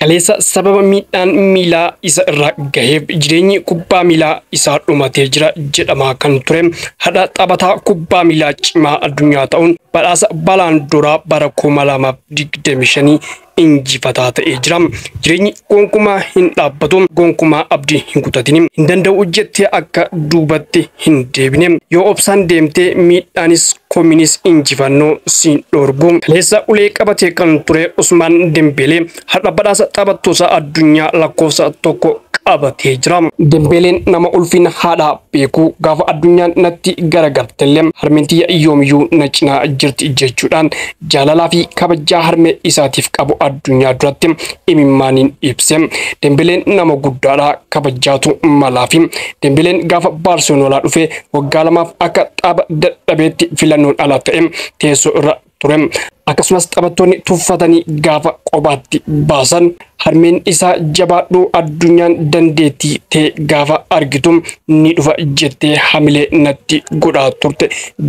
Kaleessa sababa miidhaan miilaa isa irra gaheef jireenyi kubbaa miilaa isaa dhumatee jira jedhamaa kan ture hadha taphataa kubbaa miilaa cimaa addunyaa ta'uun badhaasa Baalaandoraa bara 2025 injifataa ta'ee jira. Jireenyi gonkumaa hin dhaabbatu, gonkumaa abdii hin kutatin, hin danda'u jettee akka duubatti hin deebine. Yoo obsaan deemtee miidhaanis kominis injifannoo siin dhorgu. Kaleessa ulee qabatee kan ture Usmaan Dembeelee har'a badhaasa taphattoota addunyaa lakkoofsa 1 qabatee jira. Dembeeleen nama ulfina haadhaa beeku, gaafa addunyaan natti garagaltellee harmeen tiyya yoomiyyuu na cinaa jirti jechuudhaan jaalalaa fi kabajaa harmee isaatiif qabu addunyaa duratti imimmaaniin ibse. Dembeeleen nama guddaadha, kabajaatu malaafi. Dembeeleen gaafa Baarseloonaa dhufe waggaa 2 akka tapha dadhabeetti filannoon ala ta'e teessoo irra ture. Akkasumas taphattoonni tuffatanii gaafa qobaatti baasan harmeen isaa jabaadhuu addunyaan dandeettii ta'e gaafa argitu ni dhufa jettee hamilee natti godhaa turte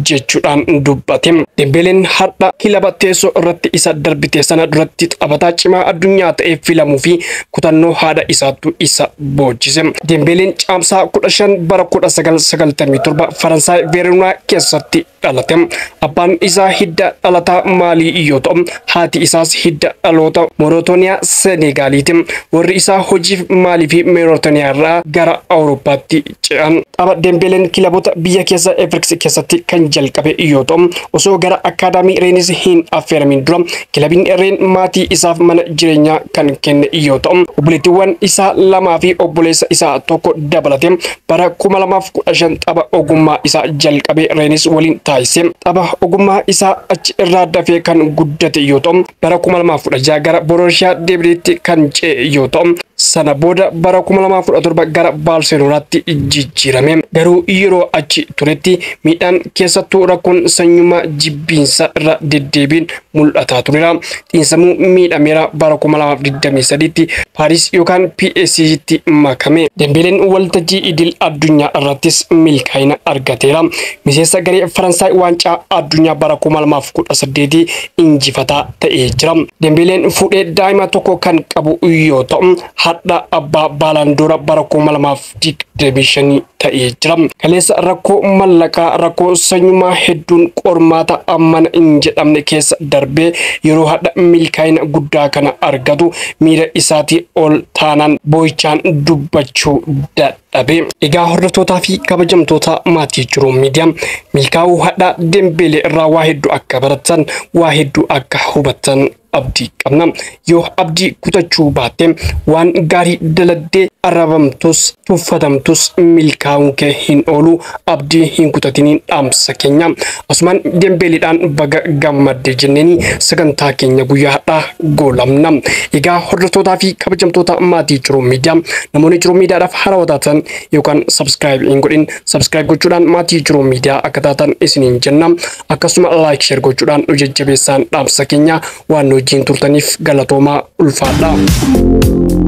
jechuudhaan dubbate. Dembeeleen har'a kilaba teessoo irratti isa darbite sana duratti taphataa cimaa addunyaa ta'e filamuu fi kutannoo haadha isaattu isa boojjise. Dembeeleen caamsaa 15 bara 1997 Faransaay Veeroonaa keessatti dhalate. Abbaan isaa hidda dhalataa Maalii yoo ta'u, haati isaas hidda dhaloota Moorootoniyaa Senegaaliiti. Warri isaa hojiif Maalii fi Moorootoniyaa irraa gara Awurooppaatti ce'an. Tapha Dembeeleen kilaboota biyya keessa Afriks keessatti kan jalqabe yoo ta'u, osoo gara akaadaamii Reenis hin affeeramin dura kilabiin Reen maatii isaaf mana jireenyaa kan kenne yoo ta'u, obboleettiiwwan isaa 2 fi obboleessa isaa 1 dabalate bara 2015 tapha ogummaa isaa jalqabe Reenis waliin taasise. Tapha ogummaa isaa achi irraa dafee kan guddate yoo ta'u, bara 2016 gara Borussia Dortmunditti kan ce'e yoo ta'u, sana booda bara 2017 gara Baarselonaatti jijjiirame. Garuu yeroo achi turetti miidhaan keessattuu rakkoon sanyummaa jibbiinsa irra deddeebiin mul'ataa tureera. Xiinsammuu miidhameera bara 2023tti Paaris yookaan PSG'tti makame. Dembeeleen waltajjii idil addunyaa irrattis milkaa'ina argateera. Miseensa garee Faransaay waancaa addunyaa bara 2018 injifataa ta'ee jira. Dembeeleen fuudhee daa'ima tokko kan qabu yoo ta'u, hadha abbaa Baalaandoora bara 2025 ta'ee jira. Kaleessa rakkoo mallaqaa, rakkoo sanyummaa hedduun qormaata ammana hin jedhamne keessa darbee yeroo hadha milkaa'ina guddaa kana argatu miira isaatii ol taanaan boo'ichaan dubbachuu dadhabe. Egaa hordoftootaa fi kabajamtoota maatii Jiruu Miidiyaa, milkaa'uu hadha Dembeelee irraa waa hedduu akka baratan, waa hedduu akka hubattan abdii qabna. Yoo abdii kutachuu baatte waan gaarii daladdee arrabamtus tuffatamtus milkaa'uun kee hin oolu, abdii hin kutatiniin dhaamsa keenya. Asumaan Dembeeleedhaan baga gammadde jenneeni sagantaa keenya guyyaa har'aa goolamna. Egaa hordoftootaa fi kabajamtoota maatii Jiruu Miidiyaa, namoonni Jiruu Miidiyaadhaaf haarawaa taatan yookaan subscribe hin godhin subscribe gochuudhaan maatii Jiruu Miidiyaa akka taatan isiniin jenna. Akkasuma like share gochuudhaan nu jajjabeessaan dhaamsa keenya. Waan nu wajjin turtaniif galatoomaa, ulfaadha.